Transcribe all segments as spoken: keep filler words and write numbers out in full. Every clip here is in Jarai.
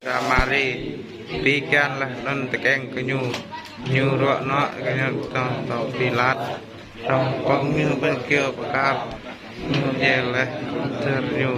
Samari, pi kian laih anŭn tơkeng kơ ñu, ñu ruă nuă kơ ñu tŏng tŏng Pilat, tŏng pŏng ñu ƀơi kơyâo pơkăp, ñu djai laih dơr ñu.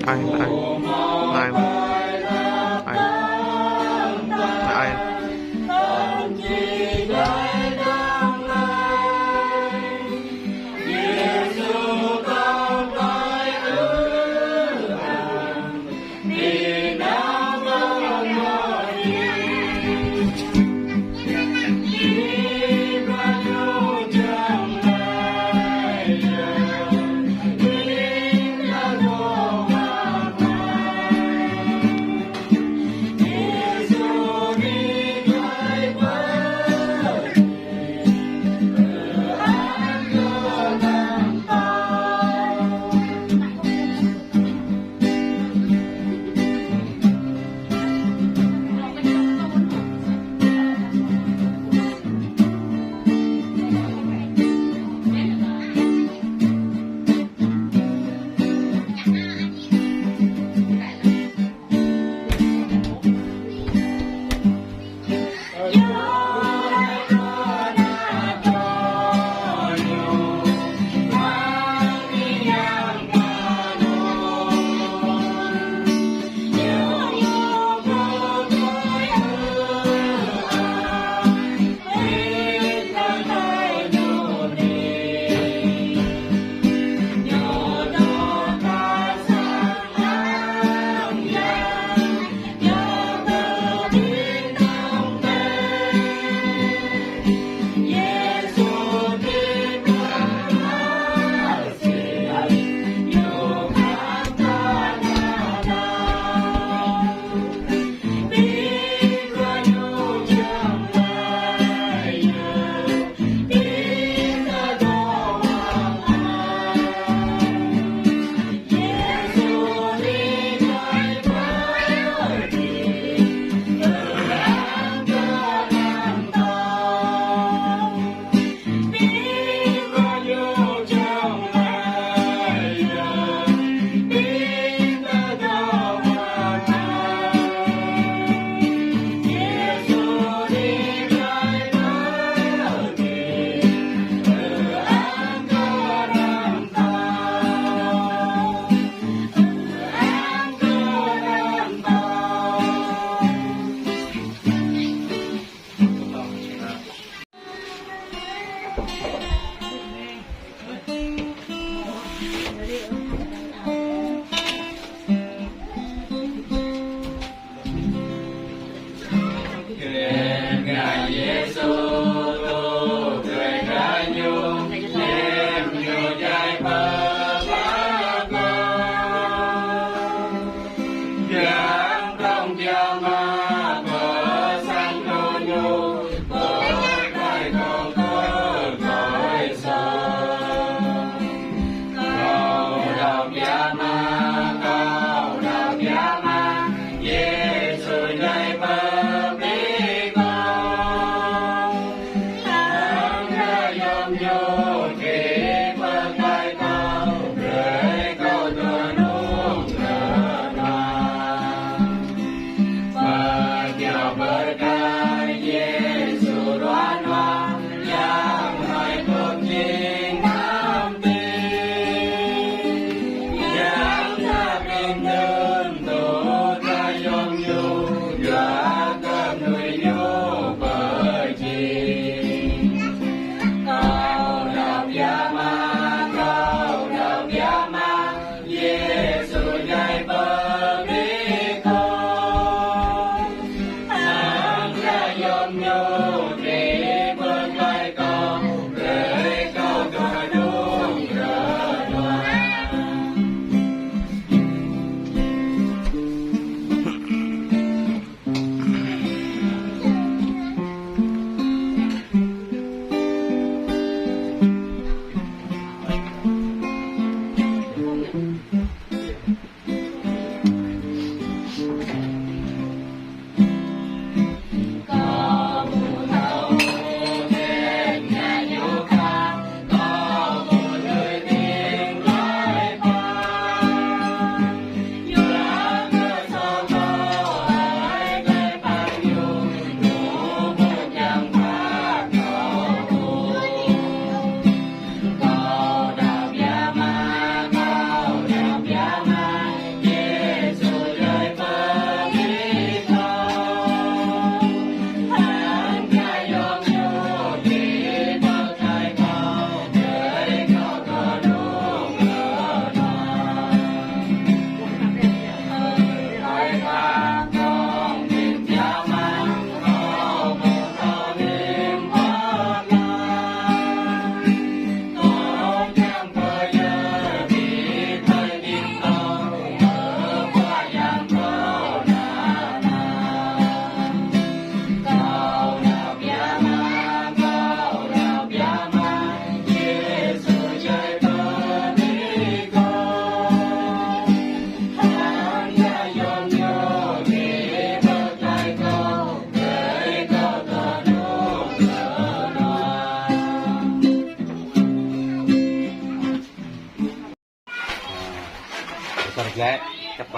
Ai, ai, ai, ai, ai.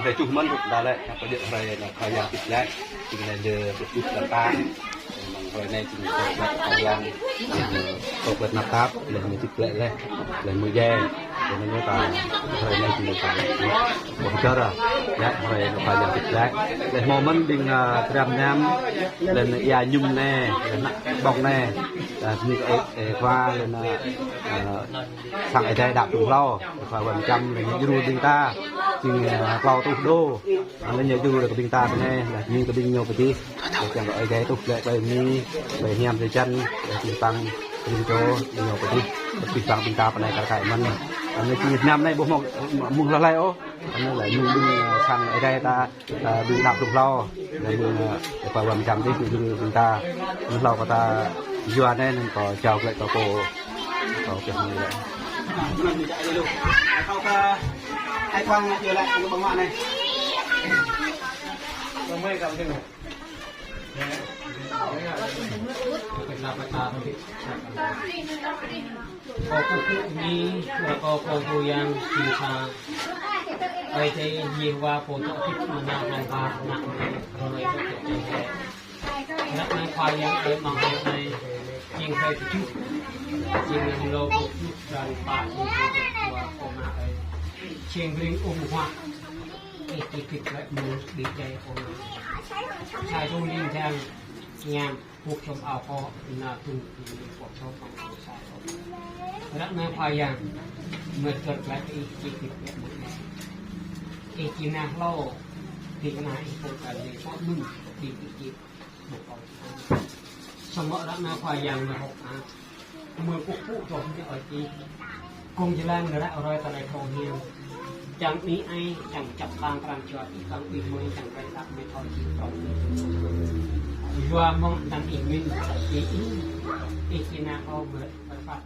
Hrơi čuh mơ̆n rŭt đa lĕ, kơ djơ̆ hrơi anai Khua Yang hơdip glaĭ, jing lĕ đơ kơkuh kơ ta. Mơ̆ng hrơi anai jing hrơi glaĭ Khua Yang, kơ glaĭ năp tap, lĕ mơ̆ng hơdip glaĭ lĕ, lĕ mơ̆ng djai, lĕ mơ̆ng ñu ta, hrơi anai jing ta, ƀuh čar, lĕ hrơi anai Khua Yang hơdip glaĭ. Lĕ hmâo mơ̆n ƀing, a, tram ñam, lĕ ia ñum anai, lĕ ană ƀơ̆ng anai, lĕ ñu ê, ê, khua, lĕ ană, a, sang Ơi Adai đaŏ tŭ hlâo, khua Wăn Čăm lĕ ñu djru ƀing ta, jing, a, klâo tuh đô, lĕ ñu djru lĕ kơ ƀing ta pơ anai, lĕ ñu kơ ƀing ñu pơ adih, lĕ kiăng kơ Ơi Adai tuh lĕ klei mơni, klei hiam drơi jăn, lĕ ƀing păng, ƀing čô, ƀing ñu pơ adih, ƀing păng ƀing ta pơ anai kar kaĭ mơ̆n. Anai jing Việt Nam anai ƀu hmâo mơ̆ng hlâo hlai ôh, anai lĕ ñu ƀing, a, sang Ơi Adai ta, a, ƀing đaŏ tŭ hlâo, lĕ ƀing, a, khua Wăn Čăm adih ñu djru ƀing ta, ƀing hlâo kơ ta yua anai anŭn kâo jao glaĭ kơ pô, kâo pioh anai lĕ. Kâo kơ ai Quang anai yua lĕ kơ ƀơ̆ng mă anai. Kâo kơkuh bơni kơ Khua Yang jing sa Ơi Adai Yêhôwa pô dŏ hơdip mơnă hlŏng lar ană mơnuih hrơi dŏ hơdip. Ră anai Khua Yang ơi, mơ̆ng hrơi anai jing hrơi tơjuh, jing amăng lơ boh tơjuh blan pă, jing hrơi tơjuh kơ mă ơi. Jing bring ung huă, ih či hơdip glaĭ mơ̆ng ƀing djai ung. Sa čô ling jang ñam. Pŭk čom ao kâo, na tung, pŭk čom ao kâo sa kâo. Ră anai Khua Yang, mơ̆ng čar glaĭ ih či hơdip glaĭ mơ̆ng anai. Ih či nao hlâo, ƀing kơna ih pô kăn lĕ pô mơ̆n, ƀing ih či ƀu kâo. Samơ̆ ră anai Khua Yang mơ̆ng hơ̆k ăt, mơ̆ng kơkuh pơpŭ tơlơi ih. Kông jơlan ră ruai tơlơi thâo hiam. Čang ih ai, čang čăp tang krăn jua ih, čang ih mơi, čang krăn tap mơi thâo či trong. Yua mơ̆ng čang ih mĭn, ih ih, ih či nao hlâo mơ̆ng rơbat.